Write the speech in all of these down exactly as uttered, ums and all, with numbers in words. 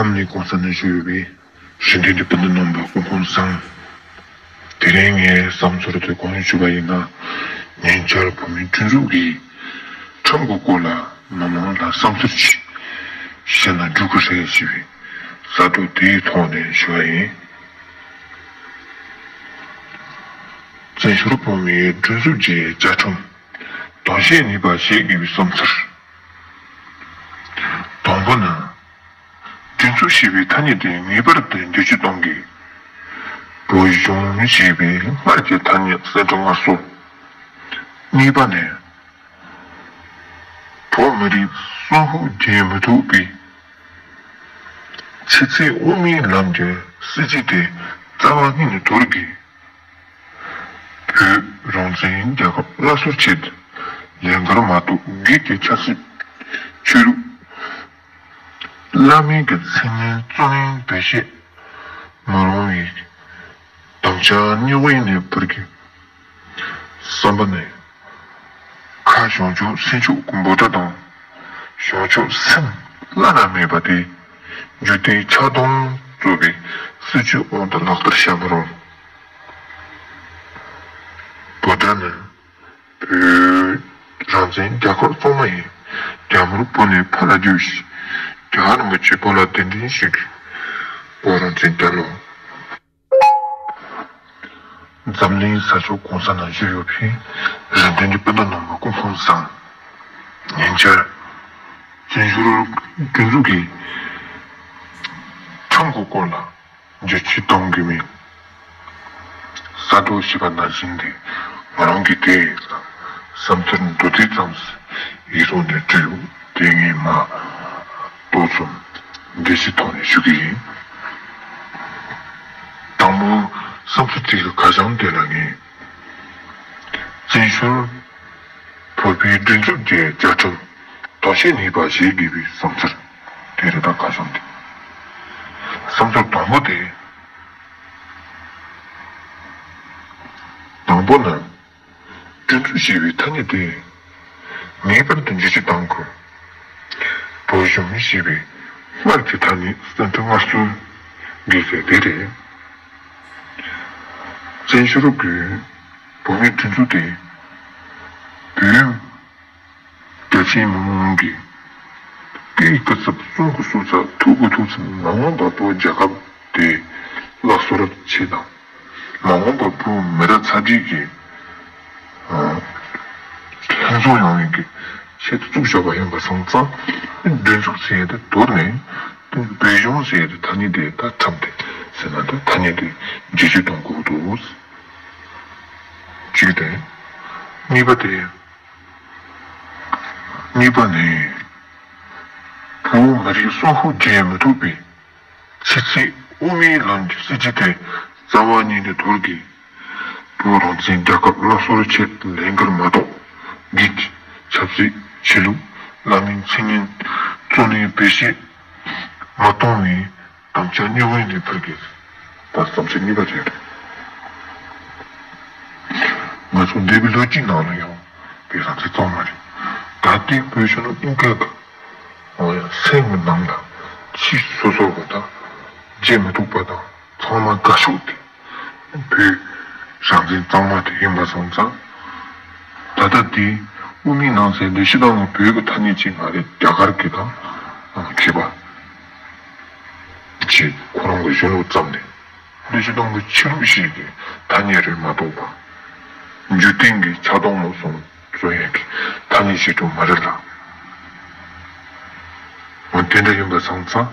བསམ་ནས་གོང་ས་ན་བཞུགས་ཡོད་པའི་རེ་འདུན་གྱི་སྤུན་ཟླ་རྣམ་པ་སྐུ་ཁམས་བཟང་། དེ་རིང་ངའི་བསམ་ཚུལ་དེ་གོང་ཞུས་པ་ཡིན་ན། ཉེ་ཆར་བོད་མིའི་སྒྲིག་འཛུགས་ཀྱིས་ཁྲིམས་ཀྱི་སྐོར་ལ་མི་མང་ལ་བསམ་ཚུལ་ཅིག་བཤད་ན་འགྲིག་གི་རེད་ཞེས་པའི་བསམ་ཚུལ་དེའི་ཐོག་ནས་ཞུ་བ་ཡིན། བཙན་བྱོལ་བོད་མིའི་སྒྲིག་འཛུགས་ཀྱི་བཅའ་ཁྲིམས་དོན་བཤད་ནུས་པ་བྱེད་དགོས་པའི་བསམ་ཚུལ། དང་པོ་ནི། སྒྲིག་འཛུགས་ཞེས་པའི་ཐ་སྙད་དེ་ངེས་པར་དུ་འགྱུར་བཅོས་གཏོང་དགོས། བོད་གཞུང་ཞེས་པའི་སྔར་གྱི་ཐ་སྙད་གསར་དུ་སླར་གསོ། གཉིས་པ་ནི། བོད་མི་རིགས་སྲོག་ཤོར་བྱེད་མི་ཐུབ་པའི་ཕྱི་སྲིད་དབུ་མའི་ལམ་གྱི་སྲིད་ཇུས་དེ་རྩ་བ་ཉིད་ནས་དོར་དགོས། བོད་རང་བཙན་རྒྱལ་ཁབ་སླར་གསོའི་ཆེད་ལས་འགུལ་མ་གཏོགས་སྒེར་གྱི་ཆབ་སྲིད། ཆོས་ལུགས། བླ་མའི་གི་མཚན་སྙན་བརྩོན་ལེན་བེད་སྤྱད་མ་རུང་བའི་དམ་བཅའ་རྙོག་དྲ་ནས་འཕུར་གྱི། གསུམ་པ་ནི། ཁ་བྱང་ཕྱོགས་སེམས་ཕྱོགས་ཀྱི་འབོད་སྒྲ་དང་། བྱང་ཕྱོགས་སེམས་བླ་ན་མེད་པ་དེ་རྒྱུན་གཏན་ཆགས་སྡང་གཙོས་པའི་སྲིད་ཇུས་དབང་དུ་ལག་བསྟར་བྱ་མི་རུང་། འབོད་སྒྲ་ནི། བོད་རང་བཙན་རྒྱལ་ཁབ་གཙང་མ་ཡིན། རྒྱ་དམར་བོད་ནས་ཕར་ལ་རྒྱུགས་ཤིག་རྒྱ་གར་མི་ཆོས་བོད་ལ་གདན་འདྲེན་ཞུ་རྒྱུ། བོད་རང་བཙན་རྒྱལ་ལོ། འཛམ་གླིང་ས་ཕྱོགས་གང་ས་ན་བཞུགས་ཡོད་པའི་རེ་འདུན་གྱི་སྤུན་ཟླ་རྣམས་ལ་སྐུ་ཁམས་བཟང་། ཉེ་ཆར་བཙན་བྱོལ་སྒྲིག་འཛུགས་ཀྱིས་ཁྲིམས་ཀྱི་སྐོར་ལ་འགྱུར་བཅོས་གཏོང་དགོས་མིན་གསར་འགྲོ་ཞེས་པ་ནང་བཞིན་ཏེ། ང་རང་གིས་དེ་བསམ་ཚུལ་མདོར་བསྡུས་ཙམ་ཡིག་ཐོག་ནས་བྲིས་ཡོད། དེ་ངས་མ་ཏོག་ཙམ་འགྲེལ་བཤད་ཐོག་ནས་ཞུ་གི་ཡིན། དང་པོ་བསམ་ཚུལ་དེ་གི་ཁ་བྱང་དེ་ལ་ངས་བཙན་བྱོལ་བོད་པའི་སྒྲིག་འཛུགས་ཀྱི་བཅའ་ཁྲིམས་དོན་བཤད་ནུས་པ་བྱེད་དགོས་པའི་བསམ་ཚུལ་དེ་རེད། ད་ཁ་བྱང་དེ། བསམ་ཚུལ་དང་པོ་དེ། དང་པོ་ནི། སྒྲིག་འཛུགས་ཞེས་པའི་ཐ་སྙད་དེ་ངེས་པར་དུ་འགྱུར་བཅོས་གཏང་དགོས། བོད་གཞུང་ཞེས་པའི་སྔར་གྱི་ཐ་སྙད་གསར་དུ་སླར་གསོ་དགོས་ཟེར་དེ་རེད། བཙན་བྱོལ་གྱི་བོད་མིའི་སྒྲིག་འཛུགས་དེ་བོད་རྒྱ་ཆེའི་མི་མང་གི་སྐད་ཡིག་སྐུ་ཚབ་གསུང་གི་གསུང་ཚབ་ཐུགས་ཀྱི་ཐུགས་ཚབ་མ་འོངས་པ་བོད་རྒྱལ་ཁབ་དེ་སླར་གསོ་རུ་ཆེད་དང་། མ་འོངས་པ་བོད་མི་རིགས་ཚ་དྲོད་ཀྱི་ལྷན་འཛོམས་ཡོང་བའི་གི་ཆེད་དུ་བཙུགས་ཆོག་པ་ཡིན་པ་སོང་ཙང་། སྒྲིག་འཛུགས་ཟེར་ཡ་དེ་དོར་ནས་བོད་གཞུང་ཟེར་ཡ་དེ་ཐ་སྙད་དེ་ད་ཁྲིམས་དེ་ཟེར་ན་དེ་ཐ་སྙད་དེ་བསྒྱུར་བཅོས་གཏོང་དགོས་འདུག་གཅིག་དེ། གཉིས་པ་དེ། གཉིས་པ་ནི། བོད་མི་རིགས་སྲོག་ཤོར་བྱེད་མི་ཐུབ་པའི་ཕྱི་སྲིད་དབུ་མའི་ལམ་གྱི་སྲིད་ཇུས་དེ་རྩ་བ་ཉིད་ནས་དོར་དགོས། བོད་རང་བཙན་རྒྱལ་ཁབ་སླར་གསོའི་ཆེད་ལས་འགུལ་མ་གཏོགས་སྒེར་གྱི་ཆབ་སྲིད་ཆོས་ལུགས་བླ་མའི་མཚན་སྙན་བརྩོན་ལེན་བེད་སྤྱད་མ་གཏོང་བའི་དམ་བཅའ་རྙོག་དྲ་ནས་འཕུར་དགོས། ད་བསམ་ཚུལ་གཉིས་པ་དེ་རེད། ང་ཚོ་འདས་པའི་ལོ་གཅིག་ནང་ལ་ཡང་བོད་རང་བཙན་གཙང་མ་རེད། ད་ལྟའི་བོད་གཞུང་ལ་དབུ་མའི་གི་འོ་ཡ་སེམས་ཀྱི་ནང་ལ་ཕྱི་སོ་སོ་བ་དང་བརྗེད་མི་ཐུབ་པ་དང་ཚང་མ་དགའ་ཕྱོགས་དེ་བོད་རང་བཙན་གཙང་མ་དེ་ཡིན་པ་སོང་ཙང་། ད་ལྟ་དེ་དབུ་མའི་ནང་ཚན་འདི་ཕྱི་ནང་ལ་བོད་ཀྱི་ཐ་སྙད་ཅིག་མ་རེད། རྒྱ་གར་གྱི་དང་མཁས་པ་ཅིག་ཁོ་རང་གི་གཞུང་ལུགས་བརྩམས་ནས། བློ་སྤྱི་དང་གི་ཆོས་ལུགས་ཤིག་གི་ཐ་སྙད་རེད་མ་གཏོགས་པ། འཇིག་རྟེན་གྱི་ཆགས་སྡང་མོ་སོང་བཟོ་ཡས་ཀྱི་ཐ་སྙད་ཞིག་ཏུ་མ་རེད་ལ། འོ་དེ་འདྲ་ཡིན་པ་སོང་ཙང་།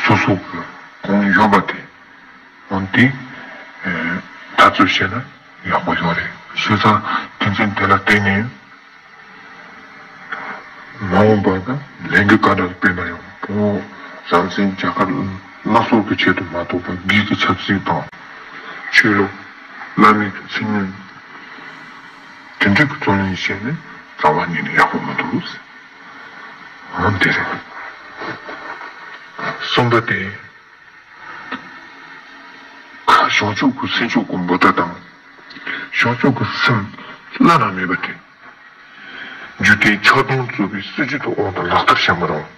སོ་སོ་གི་གོང་ཡོད་པ་དེ། འོ་དེ་འཐབ་རྩོད་བྱས་ན་ཡག་པོ་ཡོད་རེད། བྱས་ཙང་དོན་ཚན་དེ་ལ་བརྟེན་ནས། མ་འོངས་པ་ན་ལས་འགུལ་ག་འདྲ་སྤེལ་ན་ཡང་བོད་རང་བཙན་རྒྱལ་ཁབ་སླར་གསོ་གི་ཆེད་དུ་མ་གཏོགས་པ་སྒེར་གྱི་ཆབ་སྲིད་དང་ཆོས་ལུགས་བླ་མའི་མཚན་སྙན་དེ་འདྲ་གི་བརྩོན་ལེན་བྱས་ནས་རྩ་བ་ཉིད་ནས་ཡག་པོ་མི་འདུག་འོ་དེ་རེད། གསུམ་པ་དེ། ཁ་བྱང་ཆུབ་ཀྱི་སེམས་མཆོག་གི་འབོད་སྒྲ་དང་། བྱང་ཆུབ་ཀྱི་སེམས་བླ་ན་མེད་པ་དེ། འཇིག་རྟེན་ཆགས་སྡང་གཙོས་པའི་སྲིད་ཇུས་ཀྱི་དབང་དུ་ལག་བསྟར་བྱེད་མི་རུང་།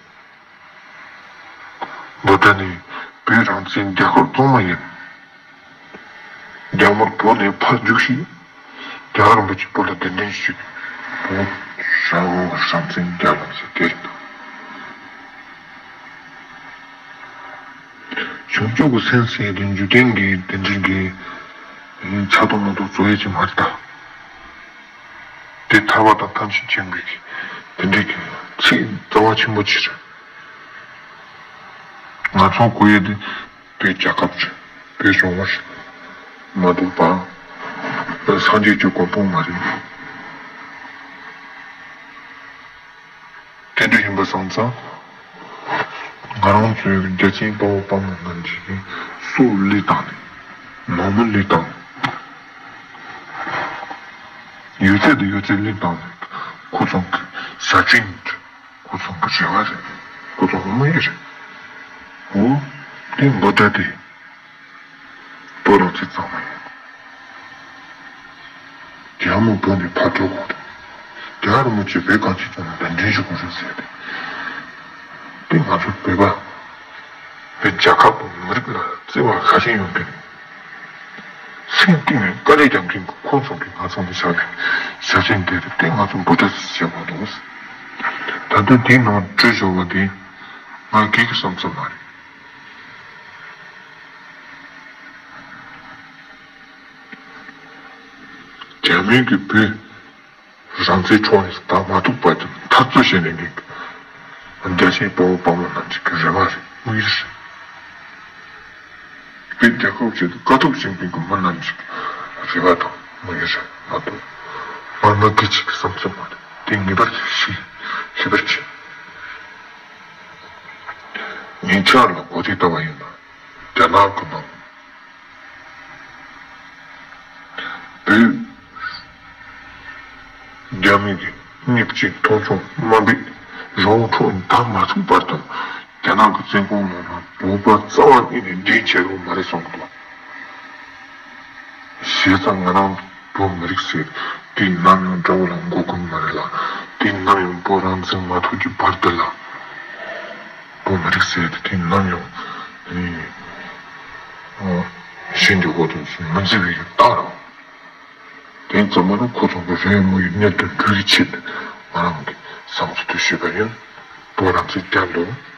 འབོད་སྒྲ་ནི་བོད་རང་བཙན་རྒྱལ་ཁབ་གཙང་མ་ཡིན། རྒྱ་དམར་བོད་ནས་ཕར་རྒྱུགས་ཤིག་རྒྱལ་བ་རིན་པོ་ཆེ་བོད་ལ་གདན་འདྲེན་ཞུས། བོད་ཧྲ་བོ་རང་བཙན་རྒྱལ་ལ་ཟེར་དེ་རེད། བྱང་ཆུབ་ཀྱི་སེམས་ཟེར་དེ་འཇིག་རྟེན་གྱི་དེ་འདྲའི་གི་ཆགས་སྡང་མ་གཏོགས་བཟོ་ཡས་ཅིག་མ་རེད་ད། དེ་ཐར་པ་དང་ཐམས་ཅད་མཁྱེན་པའི་གི་དེ་འདྲའི་གི་ཚིག་རྩ་བ་ཆེན་པོ་ཅིག་རེད། ང་ཚོ་དགོས་ཡས་དེ་བོད་རྒྱལ་ཁབ་རེད། བོད་གཞུང་བ་རེད། མ་གཏོགས་པ་སངས་རྒྱས་ཀྱི་གོ་འཕང་མ་རེད། དེ་འདྲ་ཡིན་པ་སོང་ཙང་། ང་རང་ཚོའི་རྒྱལ་ཆེན་དཔའ་བོ་དཔའ་མོ་རྣམས་ཀྱིས་སྲོག་བློས་བཏང་ནས། ནང་མི་བློས་བཏང་ནས། ཡོད་ཚད་དང་ཡོད་ཚད་བློས་བཏང་ནས། ཁོ་ཚོ་གི་ཞབས་ཕྱི་ཡིན། ཁོ་ཚོ་གི་རེ་བ་རེད། ཁོ་ཚོ་གི་དམིགས་ཡུལ་རེད། འོ། དེ་འབོད་སྒྲ་དེ། བོད་རང་བཙན་གཙང་མ་ཡིན། རྒྱལ་མོ་བོད་ནས་ཕར་འགྲོ་དགོས་རེད། རྒྱལ་བ་རིན་པོ་ཆེ་བོད་གངས་ཅན་ལྗོངས་ལ་གདན་འདྲེན་ཞུ་དགོས་རེད་ཟེར་ཏེ། དེ་ང་ཚོ་བོད་པ། བོད་རྒྱལ་ཁབ་དང་མི་རིགས་ལ་བརྩེ་བ་ཁ་ཤས་ཡོད་མཁན། སེམས་གཏིང་ནས་དཀའ་ལས་རྒྱག་མཁན་གྱི་ཁོང་ཚོ་གིས་ང་ཚོ་ལ་བཞག་པའི་ཞབས་ཕྱི་འདི་རེད་དེ། ང་ཚོ་འབོད་སྒྲ་ཞིག་བྱེད་དགོས་འདུག་ད་དུང་དེའི་ནང་བྲོས་བཞག་པ་དེ་ང་སྒེར་གྱི་བསམ་ཚུལ་མ་རེད། རྒྱ་མིའི་གི་བོད་རང་བཙན་འཕྲོག་ནས་ད་མ་ཐུག་པ་དེ་འཐབ་རྩོད་བྱས་ནས་ནི། རྒྱལ་ཆེན་དཔའ་བོ་དཔའ་མོ་རྣམས་ཀྱི་གི་རེ་བ་རེད། དམིགས་ཡུལ་རེད། བོད་རྒྱལ་ཁབ་ཆེད་དུ་དཀའ་ཐུབ་བྱེད་མཁན་གྱི་མི་རྣམས་ཀྱི་རེ་བ་དང་དམིགས་ཡུལ་རེད་མ་གཏོགས། མར་མི་སྒེར་གཅིག་གི་བསམ་ཚུལ་མ་རེད། དེ་ངེས་པར་དུ་ཤེས་ཤེས་པར་བྱེད། ཉེ་ཆར་ལ་གོ་སྒྲིག་བཏང་བ་ཡིན་ན། རྒྱ་ནག་གི་ནང་བོད་རྒྱ་མི་གི་མི་གཅིག་མཐོང་ཆུང་དམའ་འབེབས་རང་དབང་འཕྲོག་ད་མ་ཐུག་བར་དུ་རྒྱ་ནག་གི་བཙོན་ཁང་ནང་ན་བོད་པ་རྩ་བ་ཉིད་ནས་འདྲེན་བྱེད་རོགས་མ་རེད་གསུངས་འདུག་བྱས་ཙང་ང་རང་བོད་མི་རིགས་ཟེར་དེ་ནམ་ཡང་དགྲ་བོ་ལ་མགོ་སྒུར་མ་རེད་ལ། དེ་ནམ་ཡང་བོད་རང་བཙན་མ་ཐོབ་ཀྱི་བར་དུ་ལ། བོད་མི་རིགས་ཟེར་དེ་དེ་ནམ་ཡང་ཨེ་ཨ་གཞན་གྱི་འོག་ཏུ་མི་འཛུལ་བའི་རྟགས་རེད། དེ་ཙམ་མ་ནུ་ཁོ་ཚོ་གི་རེས་མོས་ཡོད་གནད་དུ་འགྲོ་ཡི་ཆེད་ང་རང་གི་བསམ་ཚུལ་དུ་ཞུས་པ་ཡིན། བོད་རང་བཙན་རྒྱལ་ལོ།